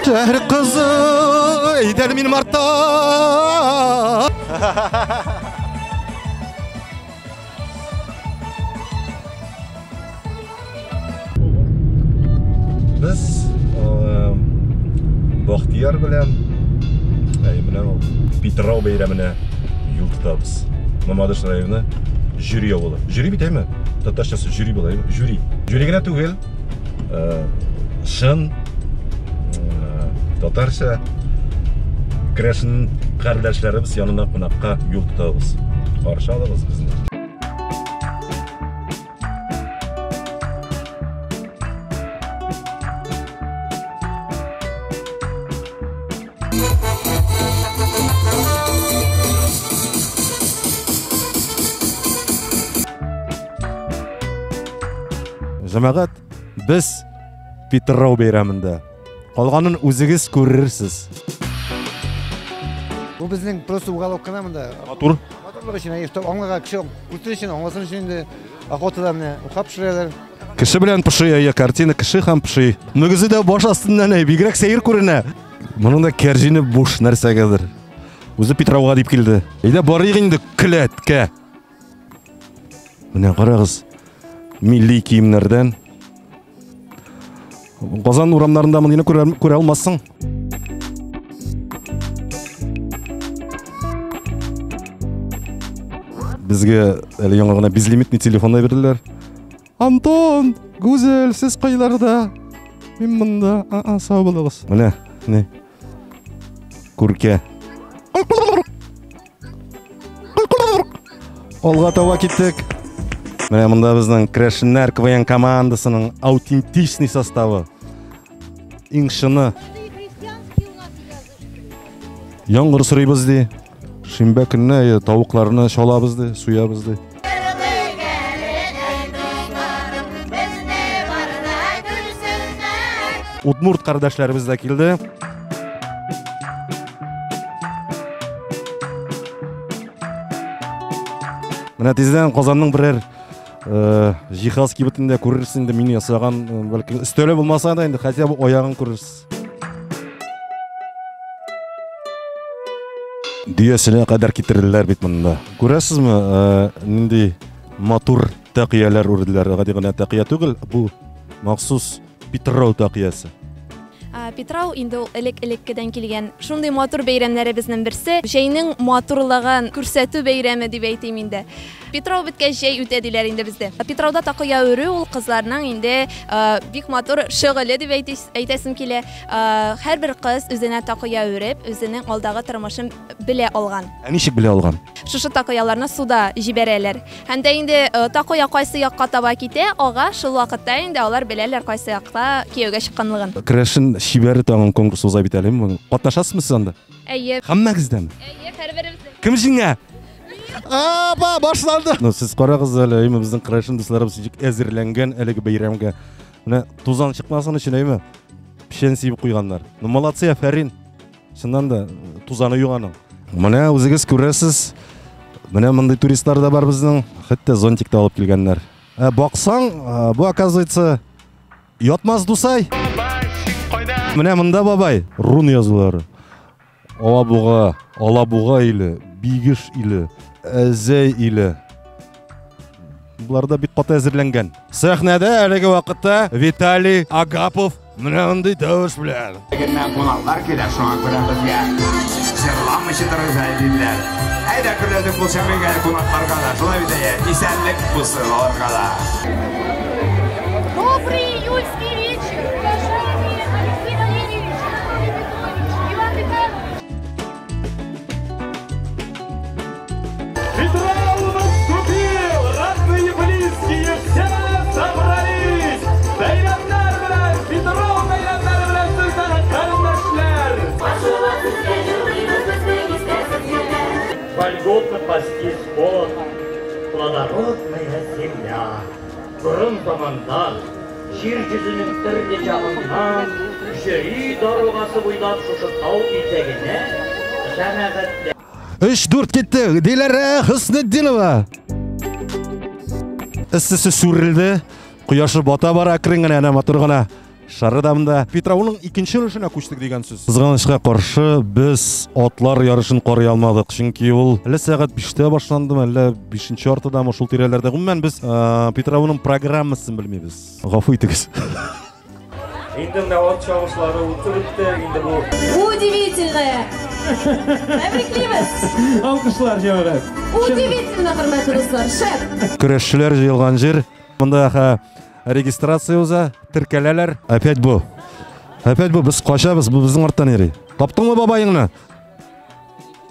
Шәһәр кызы, әйдәл минем артта. Без Бахтияр белән әй, менә ул Питрау бәйрәменә юл тотабыз. Мамадыш районы Җөри авылы. Җөри бит әйме? Татарчасы җөри була, әйме? Җөри. Җөри генә түгел, чын татарча керәшен кардәшләребез янына кунакка юл тотабыз. Каршы алыгыз безне. Җәмәгать, без Питрау бәйрәмендә. Калганын үзегез күрерсез. Бу безнең просто уголок кына монда. Матур. Матурлык өчен, әйе, чтоб аңларга кеше күрсен өчен, аңласын өчен инде охотада менә уха пешерәләр. Кеше белән поши, әйе, картина кеше һәм поши. Мөгезе дә баш астыннан, әй, бигрәк сәер күренә. Моның да кәрҗине буш нәрсәгәдер. Үзе Питрауга дип килде. Әйдә барыйк инде келәткә. Менә карагыз, милли киемнәрдән. Казан урамнарында моны күрә, күрә алмассың. Безгә әле яңа гына безлимитный телефон да бирделәр. Антон, Гүзәл, сез кайларда? Мин монда. А, сау булыгыз. Менә, не. Күркә. Алга таба киттек. Менә монда безнең Керәшеннәр КВН командасының аутентичный составы. Иң чыны. Яңгыр сорыйбыз ди. Шимбә көнне тавыкларны чалабыз ди, суябыз ди. Удмурт кардәшләребез дә килде. Менә тиздән Казанның берәр җиһаз кибетендә күрерсең инде мин ясаган, бәлки өстәле булмаса да инде хотя бы аягын күрерсез. Дөясенә кадәр китерделәр бит монда. Күрәсезме, нинди матур тәкыяләр үрделәр. Гади генә тәкыя түгел, бу махсус Питрау тәкыясе. Питрау инде ул элек-элеккедән килгән шундый матур бәйрәмнәребезнең берсе. Җәйнең матурлыгын күрсәтү бәйрәме дип әйтим инде. Питрау беткәч җәй үтә диләр инде бездә. Питрауда такыя үрү ул кызларның инде бик матур шөгыле дип әйтәсем килә. Һәрбер кыз үзенә такыя үреп, үзенең алдагы тормышын белә алган. Ә ничек белә алган? Шушы такыяларны суда җибәрәләр. Һәм дә инде такыя кайсы якка таба китә, ага, шул вакытта инде алар беләләр кайсы якта кияүгә чыкканлыгын. Керәшен чибәре тагын конкурс уза бит әле. Катнашасызмы сез анда? Әйе. Һәммәгездәме? Әйе, һәрберебез. Кем җиңә? Апа, башланды. Ну, сез карагыз әле, әйме, безнең керәшен дусларыбыз ничек әзерләнгән әлеге бәйрәмгә. Менә тузан чыкмасын өчен, әйме, печән сибеп куйганнар. Ну, молодцы, афәрин. Чыннан да тузаны юк аның. Менә үзегез күрәсез, менә мондый туристлар да бар безнең, хәтта зонтик та алып килгәннәр. Ә баксаң, бу оказывается ятмас дусай. Менә монда бабай, рун язулары. Алабуга, Алабуга иле, Бигеш иле, Әзәй иле. Булар да бик каты әзерләнгән. Сәхнәдә әлеге вакытта Виталий Агапов менә мондый тавыш белән. Геннән кунаклар килә, шуңа күрә безгә җырламыйча торыгыз әле диделәр. Әйдә көрләтеп кул чабыйк әле кунакларга да. Шулай бит әйе, исәнлек булсын аларга да. Добрый июльский вечер, уважаемые Алексей Валерьевич, Анатолий Петрович, Иван Михайлович. Питрау наступил! Родные, близкие, все собрались! Бәйрәмнәр белән, Питрау бәйрәмнәре белән сезне, кардәшләр! Вольготно пасти скот, плодородная земля. Борын заманнан, җир йөзенең төрле ягыннан, Җөри даругасы буйлап шушы тау итәгенә җәмәгатьләр Өч, дүрт китте. Диләрә Хөснетдинова. Эссесе сүрелде. Кояшы бата бара әкрен генә, әнә матур гына. Шары да монда. Питрауның икенче өлешенә күчтек дигән сүз. Кызганычка каршы, без атлар ярышын карый алмадык, чөнки ул әллә сәгать 5-тә башландымы, әллә 5-нче яртыдамы, шул тирәләрдә. Гомумән, без Питрауның программасын белмибез. Гафу итегез. Инде менә ат чабышлары үтеп бетте, инде бу. Удивительное! Тәбриклибез! Алкышлар, җәмәгать. Удивительно, хөрмәтле дуслар, шәп! Көрәшчеләр җыелган җир. Монда регистрация уза, теркәләләр. Опять бу. Опять бу, без качабыз, бу безнең арттан йөри. Таптыңмы бабаеңны?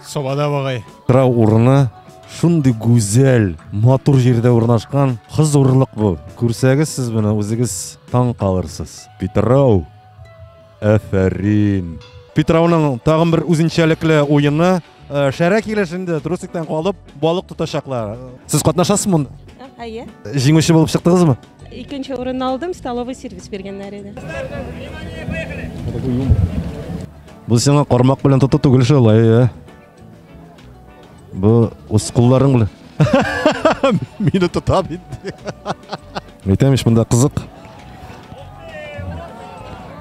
Сабада бабай. Трау урыны шундый гүзәл, матур җирдә урнашкан. Хозурлык бу. Күрсәгез сез моны, үзегез таң калырсыз. Питрау. Әфәрин. Питрауның тагын бер үзенчәлекле уены, шәрә килеш инде трусиктан калып, балык тотачаклар. Сез катнашасызмы монда? Әйе. Җиңүче булып чыктыгызмы? Икенче урынны алдым, столовый сервис биргәннәр иде. Бу сиңа кармак белән тоту түгел шул, әйе. Бу үз кулларың белән. Мине тота бит. Әйтәм ич, монда кызык.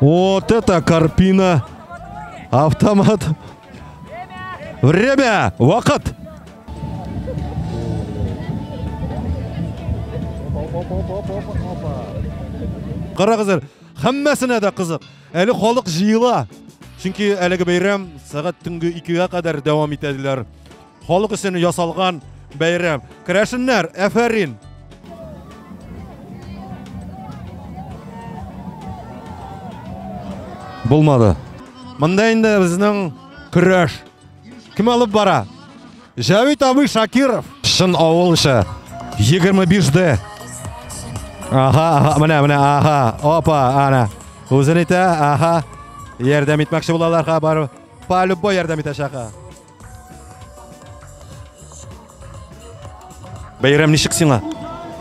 Вот это карпина. Автомат. Время! Вакыт! Карагыз әле, һәммәсенә дә кызык. Әле халык җыела. Чөнки әлеге бәйрәм сәгать төнге 2-гә кадәр дәвам итә диләр. Халык өчен ясалган бәйрәм. Керәшеннәр, әфәрин! Булмады. Монда инде безнең көрәш. Кем алып бара? Җәвит абый Шакиров. Чын авылча. 25D. Аха, аха, менә, менә, аха. Опа, ана. Үзен итә, аха. Ярдәм итмәкче булалар, ха, бар. По любой ярдәм итәчәк, ха. Бәйрәм ничек сиңа?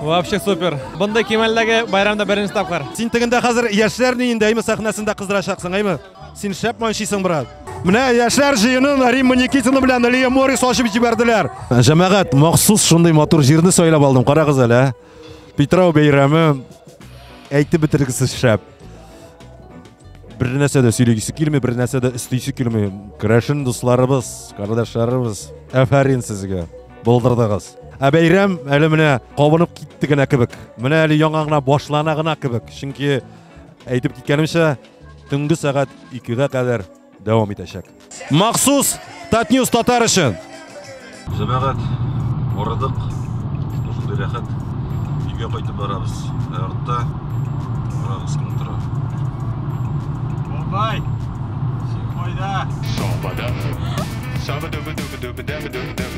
Вообще супер. Бында кимәлдәге байрамда беренче тапкыр. Син тегендә хәзер яшьләр ниендә, әйме, сәхнәсендә кыздырачаксың, әйме? Син шәп манчыйсың, брат. Менә яшьләр җыенын Римма Никитина белән Лия Морис ачып җибәрделәр. Җәмәгать, махсус шундый матур җирне сайлап алдым. Карагыз әле, ә. Питрау бәйрәме әйтеп бетергесез шәп. Бер нәрсә дә сөйләгесе килми, бер нәрсә дә өстисе килми. Керәшен дусларыбыз, кардәшләребез, әфәрин сезгә. Булдырдыгыз. Ә бәйрәм әле менә кабынып китте генә кебек. Менә әле яңа гына башлана гына кебек. Чөнки әйтеп киткәнемчә, төнге сәгать 2-гә кадәр дәвам итәчәк. Махсус Татньюс татар өчен. Җәмәгать, арыдык. Шундый рәхәт. Өйгә кайтып барабыз. Ә артта карагыз кем тора. Бабай, син кайда? Сабада. Сабадубадубадубадабадуб.